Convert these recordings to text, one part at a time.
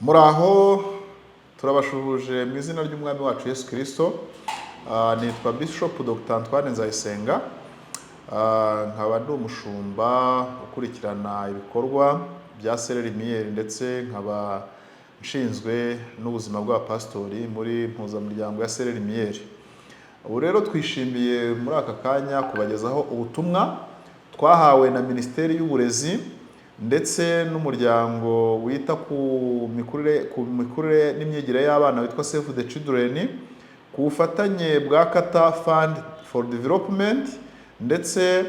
Muraho, turabashuhuje mu izina ry'Umwami wacu Yesu Kirisito. Nitwa Bishop Dr Antoine Nzayisenga. Nkaba ndi umushumba ukurikirana ibikorwa bya Sere Lumiere, ndetse nkaba nshinzwe n'ubuzima bw'abapasitori muri Mpuzamuryango ya Sere Lumiere. Ubu rero twishimiye muri aka kanya kubagezaho ubutumwa twahawe na Minisiteri y'Uburezi ndetse n'umuryango wita ku mikurire n'imyigire y'abana witwa Save the Children, ku bufatanye bwa Qatar Fund for Development ndetse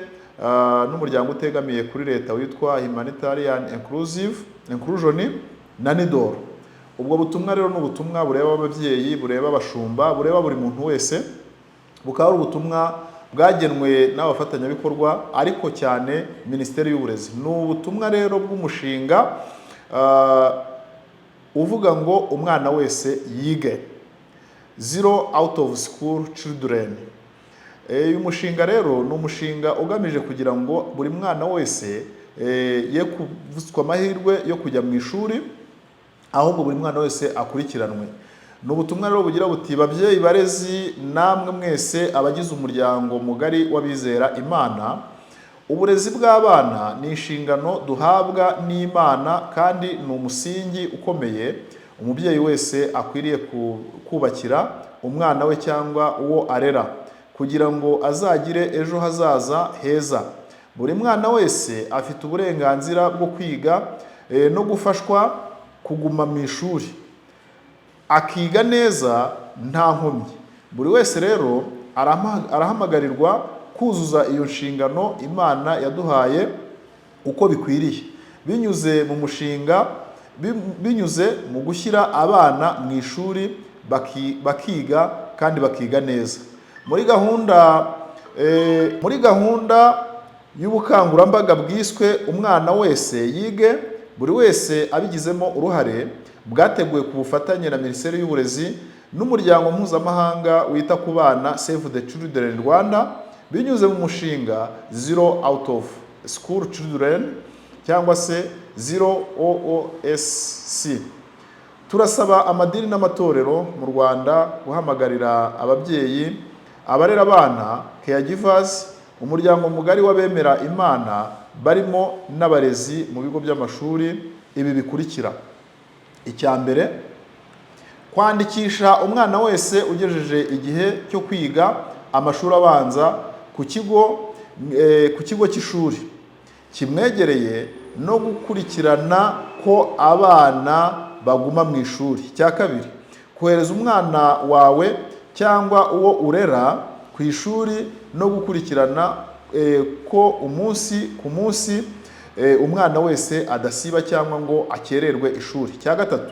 n'umuryango utegamiye kuri leta witwa Humanitarian Inclusive Inclusion na NUDOR. Ubwo butumwa rero ni ubutumwa bureba ababyeyi, bureba abashumba, bureba buri muntu wese, bukaba ari ubutumwa bwagenwe n'abafatanyabikorwa, ariko cyane Minisiteri y'Uburezi. Ni ubutumwa rero bw'umushinga uvuga ngo "Umwana wese yige, zero out of school children". Uyu mushinga rero ni umushinga ugamije kugira ngo buri mwana wese ye kuvutswa amahirwe yo kujya mu ishuri, ahubwo buri mwana wese akurikiranwe. Ni ubutumwa rero bugira buti: "Babyeyi, barezi, namwe mwese abagize umuryango mugari w'abizera Imana, uburezi bw'abana ni inshingano duhabwa n'Imana kandi ni umusingi ukomeye umubyeyi wese akwiriye kubakira umwana we cyangwa uwo arera kugira ngo azagire ejo hazaza heza. Buri mwana wese afite uburenganzira bwo kwiga no gufashwa kuguma mu ishuri akiga neza nta nkomyi. Buri wese rero arahamagarirwa kuzuza iyo nshingano Imana yaduhaye uko bikwiriye, binyuze mu mushinga, binyuze mu gushyira abana mu ishuri bakiga kandi bakiga neza. Muri gahunda y'ubukangurambaga bwiswe 'Umwana wese yige, buri wese abigizemo uruhare', bwateguwe ku bufatanye na Minisiteri y'Uburezi n'umuryango mpuzamahanga wita ku bana Save the Children Rwanda, binyuze mu mushinga Zero Out of School Children cyangwa se Zero OOSC, turasaba amadini n'amatorero mu Rwanda guhamagarira ababyeyi, abarera abana, caregivers, umuryango mugari w'abemera Imana barimo n'abarezi mu bigo by'amashuri ibi bikurikira: Icya mbere, kwandikisha umwana wese ugejeje igihe cyo kwiga amashuri abanza ku kigo cy'ishuri kimwegereye no gukurikirana ko abana baguma mu ishuri. Icya kabiri, kohereza umwana wawe cyangwa uwo urera ku ishuri no gukurikirana ko umunsi ku munsi umwana wese adasiba cyangwa ngo akererwe ishuri. Icya gatatu,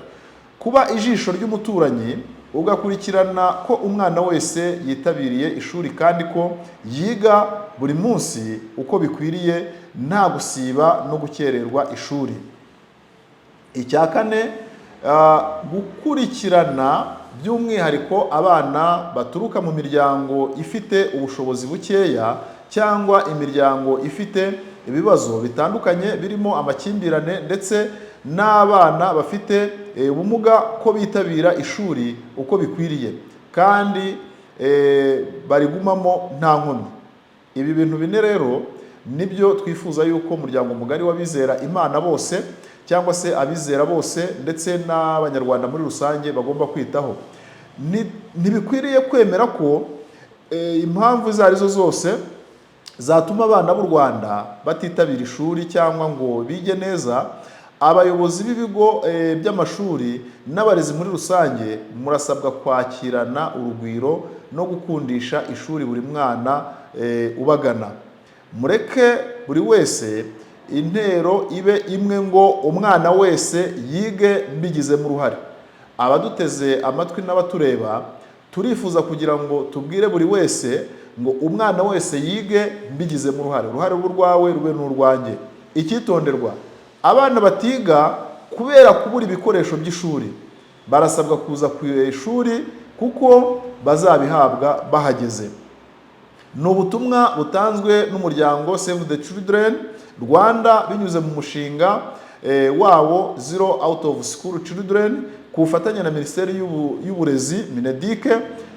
kuba ijisho ry'umuturanyi, ugakurikirana ko umwana wese yitabiriye ishuri kandi ko yiga buri munsi uko bikwiriye, nta gusiba no gukererwa ishuri. Icya kane, gukurikirana by'umwihariko abana baturuka mu miryango ifite ubushobozi bukeya cyangwa imiryango ifite ibibazo bitandukanye birimo amakimbirane, ndetse n'abana bafite ubumuga, ko bitabira ishuri uko bikwiriye kandi barigumamo nta nkomyi. Ibi bintu bine rero nibyo twifuza yuko umuryango mugari w'abizera Imana bose, cyangwa se abizera bose, ndetse n'Abanyarwanda muri rusange bagomba kwitaho. Ntibikwiriye kwemera ko impamvu izo ari zo zose zatuma abana b'u Rwanda batitabira ishuri cyangwa ngo bige neza. Abayobozi b'ibigo by'amashuri n'abarezi muri rusange murasabwa kwakirana urugwiro no gukundisha ishuri buri mwana ubagana. Mureke buri wese intero ibe imwe ngo "Umwana wese yige, mbigizemo uruhare". Abaduteze amatwi n'abatureba, turifuza kugira ngo tubwire buri wese ngo "Umwana wese yige, mbigizemo uruhare". Uruhare rube urwawe, rube n'urwanjye. Icyitonderwa: abana batiga kubera kubura ibikoresho by'ishuri barasabwa kuza ku ishuri kuko bazabihabwa bahageze. Ni ubutumwa butanzwe n'umuryango Save the Children Rwanda binyuze mu mushinga wawo Zero Out of School Children, ku bufatanye na Minisiteri y'Uburezi, MINEDUC,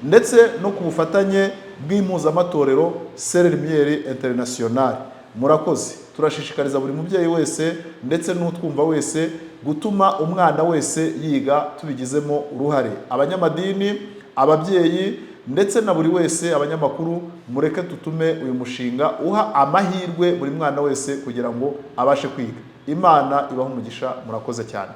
ndetse no ku bufatanye bw'impuzamatorero Sœurs Lumière Internationale. Murakoze. Turashishikariza buri mubyeyi wese ndetse n'utwumva wese gutuma umwana wese yiga tubigizemo uruhare. Abanyamadini, ababyeyi ndetse na buri wese, abanyamakuru, mureke tutume uyu mushinga uha amahirwe buri mwana wese kugira ngo abashe kwiga. Imana ibahe umugisha. Murakoze cyane.